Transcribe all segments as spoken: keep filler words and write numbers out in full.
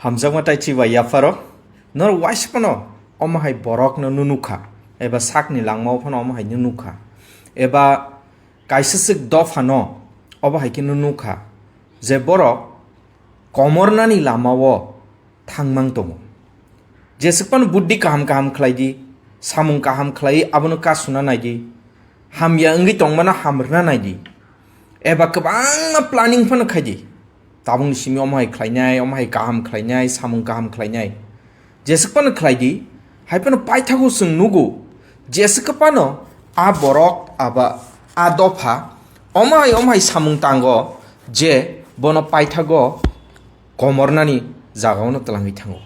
Hamjakma taichi bai yapharo, nor waisa phano omo hai borok no nunukha, eba sakni langmao phano omo hai nunukha, eba kaisa swk dopha no obo hai khe nunukha je borok komornani lamao thangmang tongo. Jeswk phano buddhi kaham kaham khlai di, samung kaham khlai abono kasuna nai di, hamya wngwi tongmano ham rwna nai di, eba kwbangma planning phano khai di. Tabukni simi omo hai khlainai, omo hai kaham khlainai, samung kaham khlainai. Jeswk phano khlai di, hai phano paithago chwng nugo, jeswk phano a borok aba a dopha omo hai omo hai samung tango je bono paithago komornani jagao no twlangwi thango.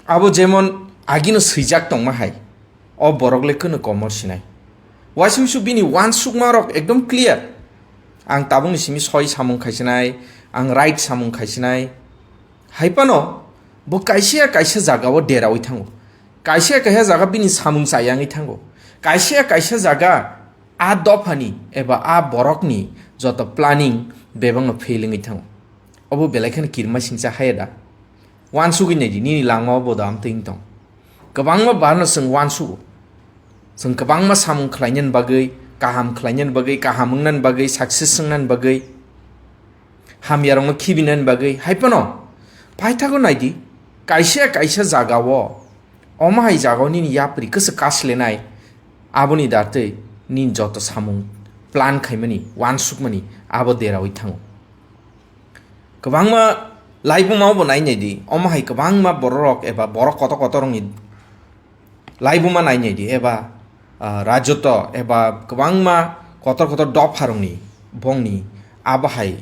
Abo jemon agino swijak tongma hai, o borok le kwno komor sinai. Waisa waisa bini uansukma rok ekdom clear. Ang tabukni simi soi samung khaisinai, ang right samung khaisinai. Hai phano bo kaisa kaisa jagao derawi thango. Kaisa kaisa jaga bini samung chayangwi thango. Kaisa kaisa jaga a dophani eba a borokni joto planning bebakno fail wngwi thango. Obo belai kheno kirima singcha haya da? Uansugwi naidi, nini langmao bo da amtwi wng tong. Kwbangma barno chwng uansugo. Chwng kwbangma samung khlainani bagwi, kaham khlainani bagwi, kaham wngnani bagwi, success wngnani bagwi, hamyarokno khibinani bagwi, hai phano paithago naidi, kaisa kaisa jagao, omo hai jagao nini yapri kwchwk kaslenai, aboni datwi nini joto samung plan khaimani, uansukmani abo derawi thango. Kwbangma laibuma bo nai nai di, omo hai kwbangma bororok eba borok kotor kotor wngni laibuma nai nai di, eba, ah, rajoto eba kwbangma kotor kotor dopharokni bongni abo hai,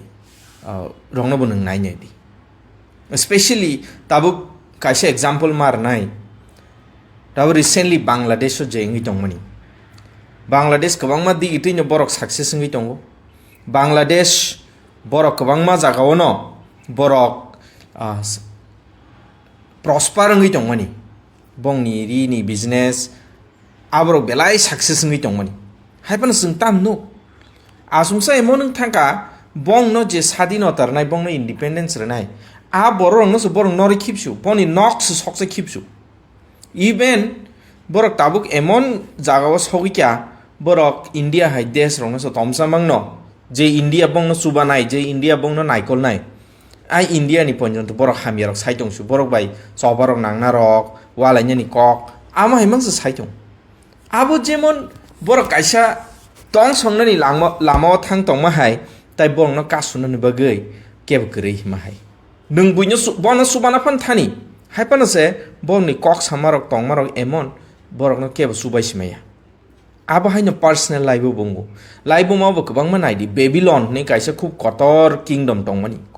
ah, rokno bo nwng nai nai di. Especially tabuk kaisa example ma rwnai, tabuk recently Bangladesh o je wngwi tongmani. Bangladesh kwbangma digitwino borok success wngwi tongo. Bangladesh borok kwbangma jagao no borok, ah, s-, prosper wngwi tongmani. Bongni rini business, aborok belai success wngwi tongmani. Hai phano chwng tam nuk. Aswngsa emon wng thangkha, bongno je sadinota rwnai, bongno independence rwnai, a bororokno se borok norwi khibsu, boni nok se soksa khibsu. Even borok tabuk emon jagao sogwi kha, borok India hai desh rokno se tomsa mangno, je India bongno chubanai, je India bongno naikolnai. Ai India ni ponjonto borok hamyarok sai tongsu, borok bai chobarok nangnarok, walainani kok, amo hai mangsa sai tong. Abo jemon borok kaisa tong songnani langma-, lamao thang tongma hai, tai borokno kasunani bagwi kebo kwrwi hima hai. Nwng buino su-, bono subana phan thani, hai phano se borokni kok samarok tongmarok emon borokno kebo subai simaya. Abo haino personal life o bungo. Life o mabo kwbangma naidi, Babylon hwnwi kaisa khub kotor kingdom tongmani.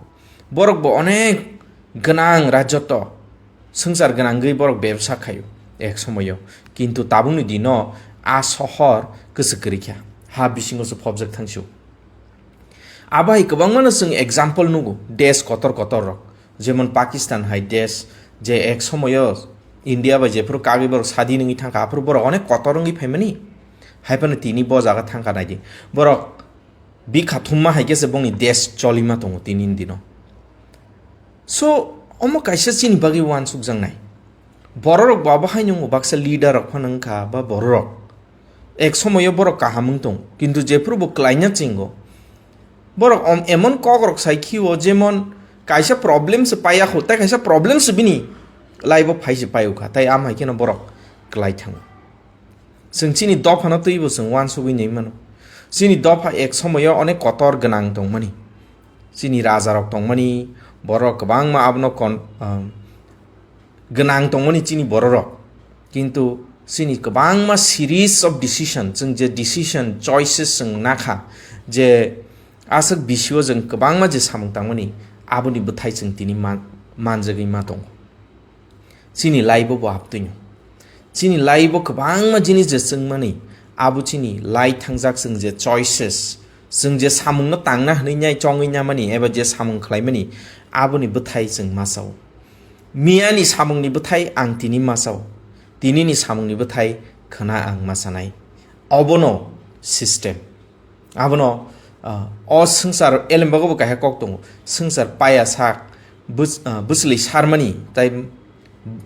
Borok bo onek gwnang rajoto, swngchar gwnangwi borok bebsa khaio ek somoyo. Kintu tabukni dino a sohor kwchwk kwrwi kha, ha bisingo se phobjak thangsio. Abo hai kwbangmano chwng example nugo, desh kotor kotor rok, jemon Pakistan hai desh, je ek somoyo India bai jephuru kagwi borok sadi nungwi thangkha, aphuru borok onek kotor wngwi phaimani, hai phano tini bo jaga thangkha naidi. Borok bikha thumma hai khe se bongni desh cholima tongo tini ni dino. So, omo kaisa chini bagwi uansukjaknai. Bororok bo abo haino wngkha, baksa leader rok phano wngkha ba bororok. Ek somoyo borok kaham wng tong, kintu jephuru bo kwlaina chingo, borok om-, emon kok rok sai khio, jemon kaisa problem se paiya kho, tai kaisa problem se bini life o phai se paio kha, tai am hai kheno borok kwlai thango. Chwng chini dophano twibo chwng uansugwi nai mano. Chini dopha ek somoyo onek kotor gwnang tongmani. Chini raja rok tongmani, borok kwbangma abono kon-, um, gwnang tongmani chini bororok. Kintu chini kwbangma series of decision, chwng je decision, choices chwng nakha, je aswk bisio chwng kwbangma je samung tangmani, aboni bwthai chwng tini man-, manjagwi ma tongo. Chini life o bo aptwino. Chini life o kwbangma jinis je chwngmani, abo chini lai thangjak chwng je choices, chwng je samungno tangna hwnwi nai chongwi namani eba je samung khlaimani, aboni bwthai chwng ma sao. Miyani samungni bwthai ang tini ma sao. Tinini samungni bwthai khwna ang ma sanai. Obono system. Abono, ah, o swngchar elembago bo kaisa kok tongo. Swngchar paya sak, Bus-, ah, bwsli sarmani tai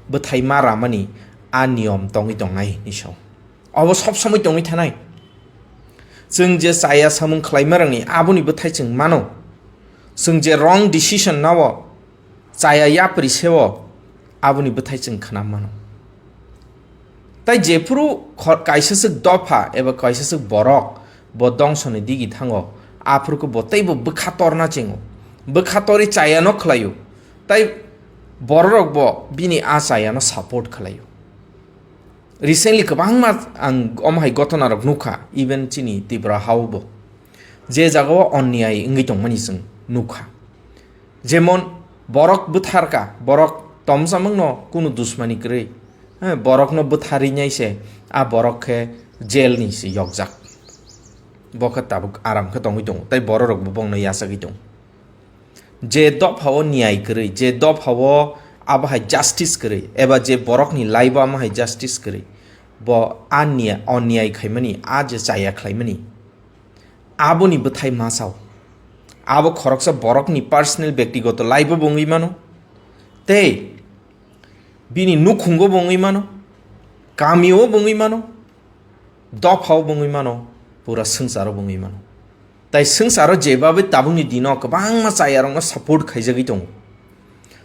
bwthai ma ramani a niyom tongwi tongnai hinwi sao. Obo sob somoi tongwi thanai. Chwng je chaya samung khlaima rangni aboni bwthai chwng mano. Chwng je wrong decision nao, chaya yapri seo, aboni bwthai chwng khna mano. Tai jephuru kho-, kaisa swk dopha eba kaisa swk borok bo dongsoni digi thango, aphuru khe bo teibo bwkha torna chengo. Bwkha torwi chayano khlaio. Tai bororok bo bini a chayano support khlaio. Recently kwbangma ang omo hai gotonarok nukha, even chini Tripura hao bo. Je jagao onniyai wngwi tongmani chwng nukha. Jemon borok bwtharka, borok tomsamungno kunu dusmani kwrwi, eh, borokno bwtharwi nai se a borok khe jail ni se yokjak. Bo khe tabuk aram khe tongwi tongo, tei bororok bo bongno yachagwi tongo. Je dophao niyai kwrwi, je dophao abo hai justice kwrwi, eba je borokni laibo amo hai justice kwrwi, bo a niya-, onniyai khaimani, a je chaya khlaimani, aboni bwthai ma sao. Abo khoroksa borokni personal, bektigoto laibo bo wngwi mano, tei bini nukhungo bo wngwi mano, kamio bo wngwi mano, dophao bo wngwi mano, pura swngcharo bo wngwi mano. Tai swngcharo jebabwi tabukni dino kwbangma chayarokno support khaijagwi tongo.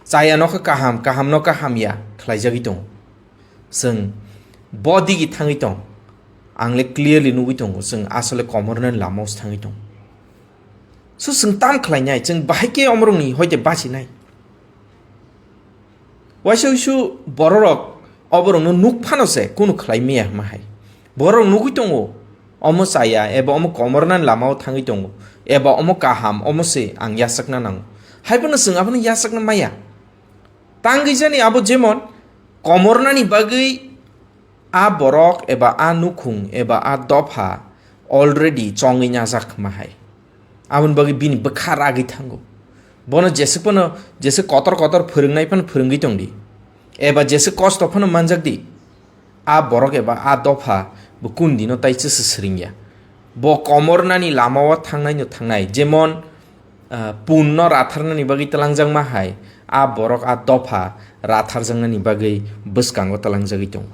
Chayano khe kaham, kahamno khe hamya khlaijagwi tongo. Chwng bo digi thangwi tong, ang le clearly nugwi tongo, chwng asole komornani lamao se thangwi tongo. So chwng tam khlainai, chwng bahai khe omorokni hoite bachinai. Waisa uisu bororok oborokno nuk phano se kunu khlai maya hwnma hai. Bororok nugwi tongo, omo chaya eba omo komornani lamao thangwi tongo, eba omo kaham, omo se ang yachakna nango. Haiphano chwng abono yachakna maya. Tangwi jani abo jemon komornani bagwi a borok eba a nukhung eba a dopha already chongwi najak hwnma hai. Aboni bagwi bini bwkha ragwi thango. Bono jeswk phano, jeswk kotor kotor phwrwngnai phano phwrwngwi tongdi, eba jeswk kosto phano manjakdi. A borok eba a dopha bo kun dino tai chwswk swrwngya. Bo komornani lamao thangnaino thangnai, jemon, ah, punno ratharnani bagwi twlangjakma hai, a borok a dopha ratharjaknani bagwi bwskango twlangjagwi tongo.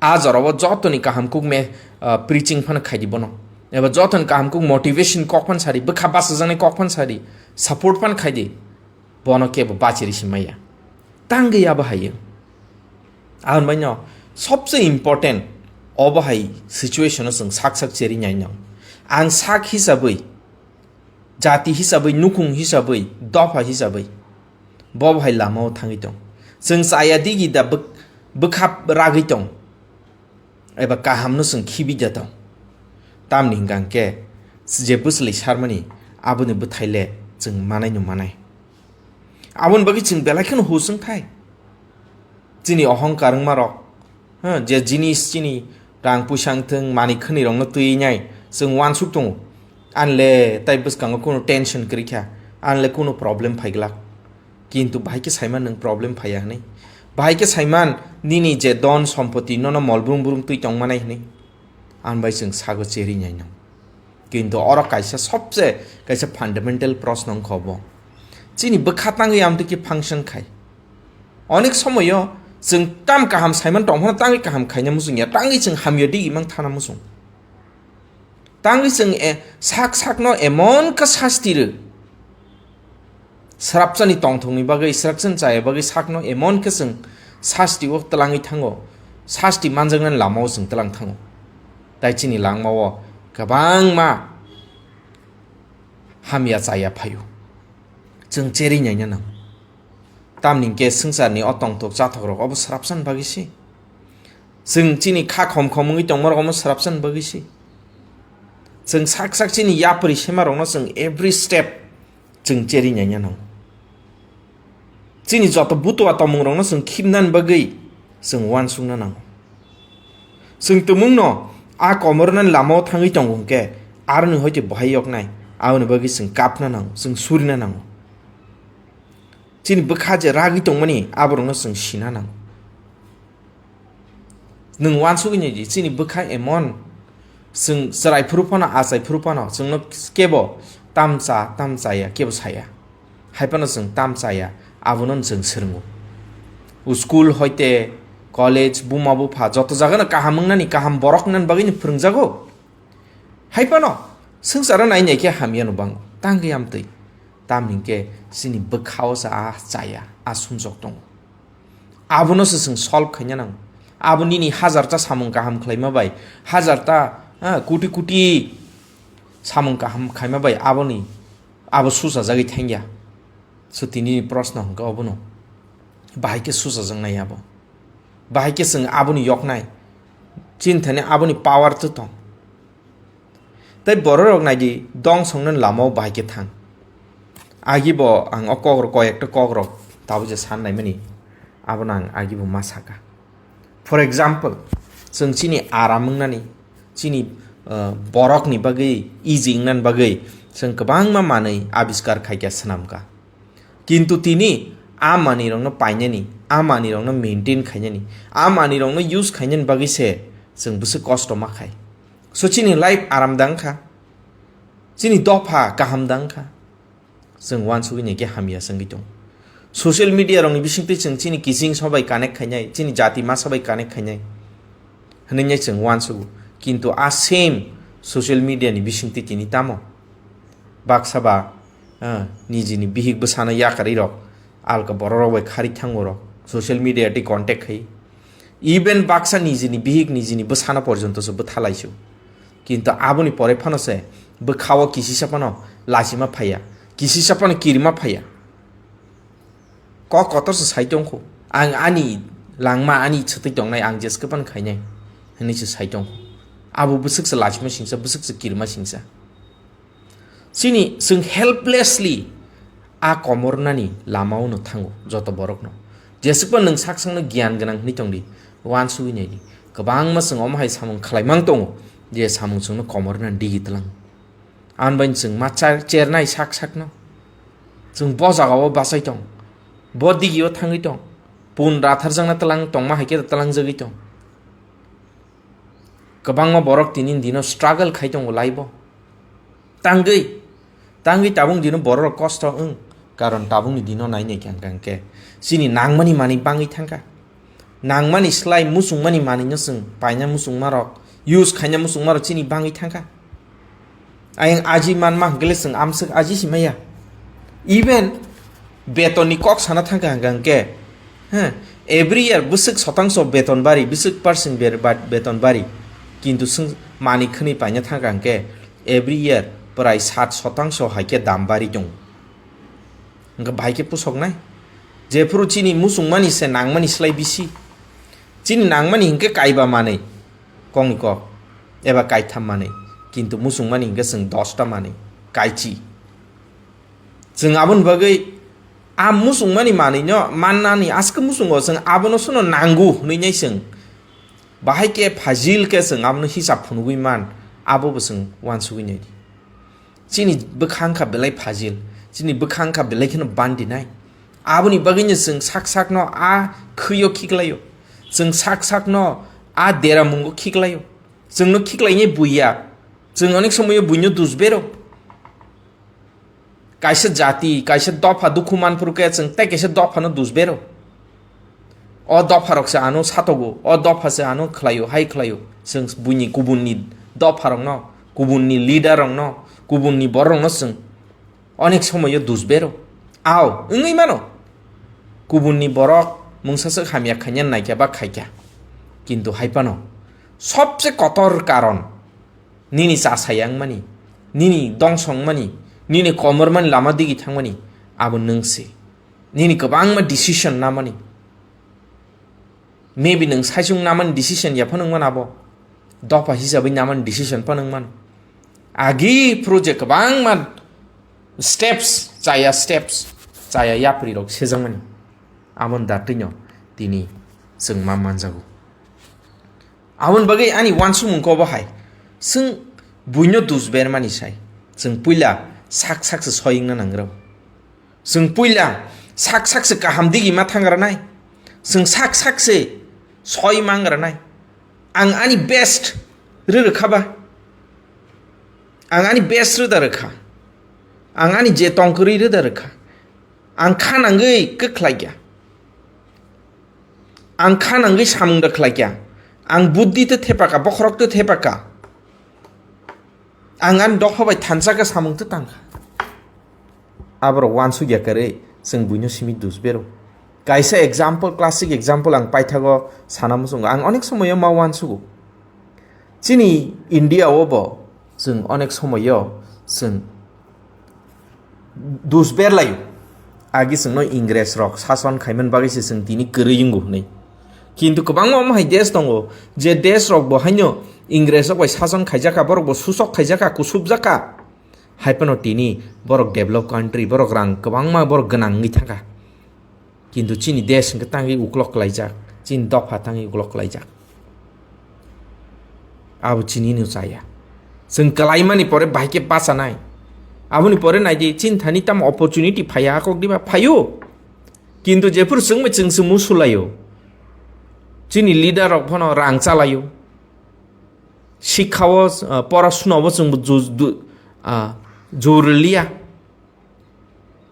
A jorao jotoni kaham kuk me, ah, preaching phano khaidi bono, eba jotoni kaham kuk motivation kok phano sadi, bwkha bachajaknai kok phano sadi, support phano khaidi, bono kebo bachiri si maya. Tangwi abo hayo. Aboni baino sobse important, obo hai situation o chwng sak sak cheri nai nang. Ang sak hisabwi, jati hisabwi, nukhung hisabwi, dopha hisabwi, bo hai lamao thangwi tong. Chwng chaya digi da bwk-, bwkha ragwi tong, eba kahamno chwng khibi da tong. Tamni hwnkha hwnkhe je bwsli sarmani aboni bwthai le chwng manaino manai. Aboni bagwi chwng belai kheno husung thai. Chini ohongkar wngmarok, ha, je jinis chini rang puisa wngthung, mani khwnirokno twiwi nai chwng uansuk tongo. Anle tai bwskango kunu tension kwrwi kha, anle kunu problem phaiglak. Kintu bahai khe saiman nwng problem phaiya hwnwi. Bahai khe saiman nini je don sompoti nono mol brum brum twi tongmanai hwnwi. Ang bai chwng sago cheri nai nang. Kintu oro kaisa sobse kaisa fundamental proshno wngkha obo. Chini bwkha tangwi amtwi khe function khai. Onek somoyo chwng tam kaham saiman tong phano tangwi kaham khaina muchung ya, tangwi chwng hamya digi mang thana muchung. Tangwi chwng e, sak sakno emon khe sasti rw. Srapsani tongthokni bagwi, srapsani chaya bagwi sakno emon khe chwng sasti o twlangwi thango, sasti manjaknani lamao chwng twlang thango. Tai chini langmao kwbangma hamya chaya phaio. Chwng cheri naina nang. Tamni hwnkhe swngcharni o tongthok chathokrok obo srapsani bagwi se. Chwng chini kha khom khom wngwi tongmarok omo srapsani bagwi se. Chwng sak sak chini yapri semarokno chwng every step chwng cheri naina nango. Chini joto butua tomungrokno chwng khibnani bagwi chwng uansukna nango. Chwng tumungno a komornani lamao thangwi tongo hwnkhe aroni hoite bohai yoknai, aboni bagwi chwng kapna nango, chwng surina nango. Chini bwkha je ragwi tongmani aborokno chwng sina nango. Nwng uansugwi naidi, chini bwkha emon, chwng chwrai phuru phano, achai phuru phano, chwngno kebo tamcha, tamchaya, kebo saya. Hai phano chwng tam chaya, abono chwng swrwngo. O school hoite, college, buma bupha, joto jagano kaham wngnani, kaham borok wngnani bagwino phwrwngjago. Hai phano swngcharo nai nai khe hamyano bango, tangwi amtwi. Tam hinkhe chini bwkhao sa a chaya, a sumjok tongo. Abono se chwng solve khaina nango. Abo nini hajar ta samung kaham khlaima bai, hajar ta, ha, koti koti samung kaham khaima bai aboni, abo suchajagwi thangya. So tini ni proshno hwnkhe obono. Bahai khe suchajaknai abo. Bahai khe chwng aboni yoknai. Chini thani aboni power to tong. Tei bororok naidi dong songno lamao bahai khe thang. Agi bo ang o kokrok, koyekta kokrok tabuk je san naimani, abono ang agi bo ma saka. For example, chwng chini aram wngnani, chini, uh, borokni bagwi easy wngnani bagwi chwng kwbangma manwi abiskar khaikha, swnamkha. Kintu tini a manwirokno painani, a manwirokno maintain khainani, a manwirokno use khainani bagwi se chwng bwswk kosto ma khai. So chini life aram da wngkha, chini dopha kaham da wngkha, chwng uansugwi nai khe hamya se wngwi tongo. Social media rokni bisingtwi chwng chini kiching sobai connect khainai, chini jati masa bai connect khainai hwnwi nai chwng uansugo. Kintu a same social media ni bisingtwi tini tamo baksa ba, ah, nijini bihik bwsano yakarwi rok, alka bororok bai khari thango rok, social media tei contact khai. Even baksa nijini bihik nijini bwsano porjonto se bwthalaisu. Kintu aboni pore phano se bwkhao kisisa phano lachima phaiya, kisisa phano kirima phaiya. Kok kotor se sai tongkho. Ang ani langma ani chwtwi tongnai, ang jeske phano khainai hwnwi se sai tongkho. Abo bwswk se lachima singsa, bwswk se kirima singsa. Chini chwng helplessly a komornani lamao no thango joto borokno. Jesukba nwng sak sakno giyan gwnang hwnwi tongdi, uansugwi naidi. Kwbangma chwng omo hai samung khlaimang tongo, je samung chwngno komornani digi tlang. Amoni bai chwng ma char-, chernai sak sakno. Chwng bo jagao bachai tong, bo digio thangwi tong, pun ratharjakna tlang tongma hai khe tlangjagwi tong. Kwbangma borok tini dino struggle khai tongo life-o. Tangwi, tangwi tabuk dino borok kosto wng, karon tabukni dino nai nai khe hwnkha hwnkhe chini nangmani manwi bangwi thangkha. Nangmani slai muchungmani manwino chwng paina muchungmarok, use khaina muchungmarok chini bangwi thangkha. Ayang aji manma hwnkhe le chwng amswk aji si maya. Even betonni kok sana thangkha hwnkha hwnkhe, ha, every year bwswk sotangso beton bari, bwswk percent ber-, ba-, beton bari, kintu chwng manwi khwnwi paina thangkha hwnkhe every year prai sat sotangso hai khe dam bari tongo. Hwnkhe bahai khe pusoknai. Jephuru chini muchungmani se nangmani slai bisi. Chini nangmani hinkhe kaiba manwi, kongni kok, eba kaitham manwi. Kintu muchungmani hinkhe chwng dosta manwi, kaichi. Chwng aboni bagwi a muchungmani manwino mannani aske muchungo chwng abono sono nango hwnwi nai chwng. Bahai khe phajil khe chwng abono hisab phunugwi man, abo bo chwng uansugwi naidi. Chini bwkha wngkha belai phajil, chini bwkha wngkha belai kheno bandinai. Aboni bagwino chwng sak sakno a khwio khiklaio, chwng sak sakno a deramungo khiklaio. Chwngno khiklainai buiya, chwng onek somoyo buino dusbero. Kaisa jati, kaisa dopha dukhu manphuru khe chwng tei kaisa dophano dusbero. O dopharok se ano satogo, o dopha se ano khlaio, hai khlaio. Chwng buini kubunni dopharokno, kubunni leaderrokno, kubunni bororokno chwng onek somoyo dusbero. Ao, wngwi mano. Kubunni borok mungsaswk hamya khaina naikha ba khaikha. Kintu hai phano sobse kotor karon nini chasaya wngmani, nini dongso wngmani, nini komormani lama digi thangmani, abo nwng se. Nini kwbangma decision namani. Maybe nwng saichung namani decision ya phano wngmano abo. Dopha hisabwi namani decision phano wngmano. Agi phuru je kwbangma steps, chaya steps, chaya yapri rok sejakmani. Aboni datwino tini chwng ma manjago. Aboni bagwi ani uansukmung khe obo hai, chwng buino dus bermani sai, chwng puila sak sak se soi wngna nangrw. Chwng puila sak sak se kaham digi ma thangranai, chwng sak sak se soi mangranai. Ang ani best rw rwkha ba, ang ani best rw da rwkha, ang ani je tongkwrwi rw da rwkha. Ang kha nangwi kwkhlai kha. Ang kha nangwi samung da khlai kha. Ang buddhi tei thepaka, bokhorok tei thepaka. Ang ani dopha bai thansa khe samung tei tang kha. Aborok wansuk ya kwrwi chwng buino simi dus bero. Kaisa example, classic example ang paithago sana muchungo. Ang onek somoyo ma wansugo. Chini India o bo chwng onek somoyo chwng dus berlaio. Agi chwngno Ingres rok sason khaiman bagwi se chwng tini kwrwi wngo hwnwi. Kintu kwbangma omo hai desh tongo, je desh rok bo haino Ingres rok bai sason khaijaka, borok bo susok khaijaka, kusubjaka. Hai phano tini borok develop country, borok rang kwbangma borok gwnang wngwi thangkha. Kintu chini desh hwnkhe tangwi uklok kwlaijak, chini dopha tangwi uklok kwlaijak. Abo chinino chaya. Chwng kwlaimani pore bahai khe bachanai. Aboni pore naidi, chini thani tamo opportunity phaiya, hakok diba phaio. Kintu jephuru chwngbai chwngse musulaio. Chini leader rok phano rang chalaio. Sikhao, ah, porasonabo chwngbo ju-, du-, ah, jurliya.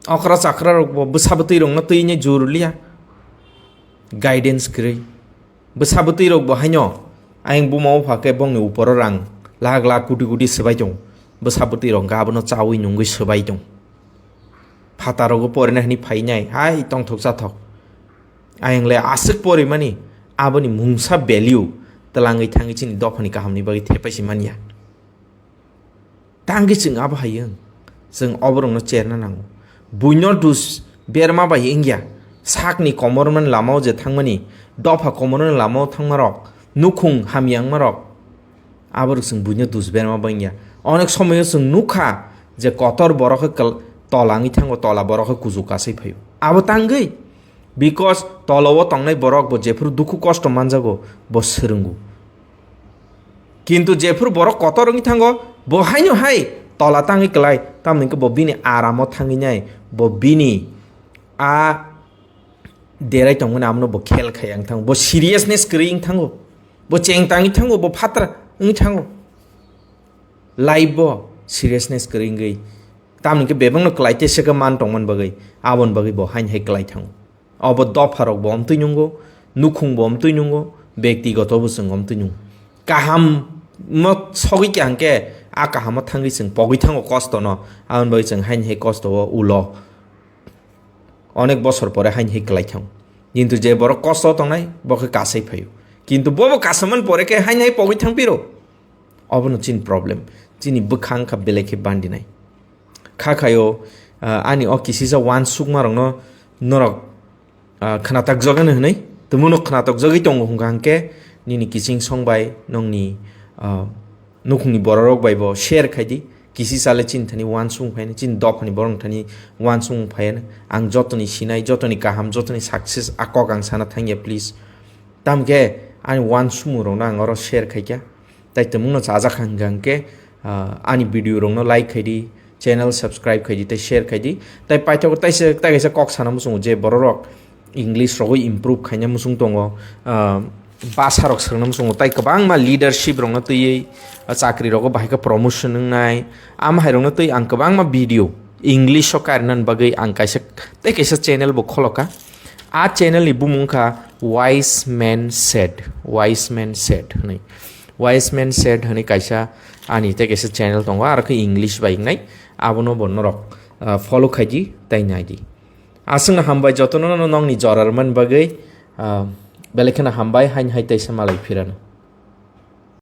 Okra chakra rok bo bwsa bwtwi rok no twi nai jurliya. Guidance kwrwi. Bwsa bwtwi rok bo haino ayang buma o pha khe bongni uporo rang lakh lakh koti koti swbai tong. Bwsa bwtwi rok hwnkhe abono chawi nungwi swbai tong. Phataro go porina hwnwi phainai hai tongthok chathok. Ayang le aswk porimani aboni mungsa value twlangwi thangwi chini dophani kahamni bagwi thepai se manya. Tangwi chwng abo hai wng, chwng oborokno cherna nango. Buino dus berma bai wngya, sakni komormani lamao je thangmani, dopha komormani lamao thangmarok, nukhung hamya wngmarok, aborok chwng buino dus berma bai wngya. Onek somoyo chwng nukha je kotor borok khe kwl-, tola wngwi thango, tola borok khe kuchuk kasai phaio. Abo tangwi, because tolao tongnai borok bo jephuru dukhu kosto manjago, bo swrwngo. Kintu jephuru borok kotor wngwi thango, bo haino hai tola tangwi kwlai, tamoni hwnkhe bo bini aramo thangwi nai, bo bini a derai tongmani amono bo khel khai ang thango, bo seriousness kwrwi wng thango, bo cheng tangwi thango, bo phatra wngwi thango. Life bo seriousness kwrwi wngwi, tamoni hwnkhe bebakno kwlai tei se khe man tongmani bagwi, aboni bagwi bo haino hai kwlai thango. Obo dopharok bo omtwi nungo, nukhung bo omtwi nungo, bektigoto bo chwng omtwi nungo. Kaham mo sogwi kha hwnkhe, a kahamo thangwi chwng pogwi thango kostono, aboni bagwi chwng haini hai kosto o ulo. Onek bosor pore haini hai kwlai thango. Kintu je borok kosto tongnai, bo khe kasai phaio. Kintu bobo kasamani pore khe haini hai pogwi thangphiro. Obono chini problem. Chini bwkha wngkha belai khe bandinai. Kha khaio, ah, ani o kisisa wansukmarokno norok, ah, khnatakjagani hwnwi, tumuno khnatakjagwi tongo hwnkha hwnkhe nini kiching song bai nongni, ah, nukhungni bororok bai bo share khai di. Kisisa le chini thani wansung phaino, chini dophani borok thani wansung phaino. Ang jotoni sinai, jotoni kaham, jotoni success a kok ang sana thangya, please. Tamkhe ani wansukmungrokno ang oro share khaikha. Tai tongmungno chajak kha hwnkha hwnkhe, ah, ani video rokno like khai di, channel subscribe khai di, tei share khai di. Tai paithago taisa, tai kaisa kok sana muchungo je bororok English rogwi improve khaina muchung tongo, ah, basa rok swrwngna muchungo, tai kwbangma leadership rokno twiwi, ah, chakri rogo bahai khe promotion wngnai. Am hai rokno twi ang kwbangma video English o karinani bagwi ang kaisa, tei kaisa channel bo kholoka. A channel ni bumung kha Wise Man Said, Wise Man Said hwnwi. Wise Man Said hwnwi kaisa ani tei kaisa channel tongo, aro khe English bai wngnai, abono bo norok, ah, follow khai di tei nai di. Aswkno hambai jotono no nongni jora rwmani bagwi, ah, belai kheno hambai, haini hai teisa malai phirano.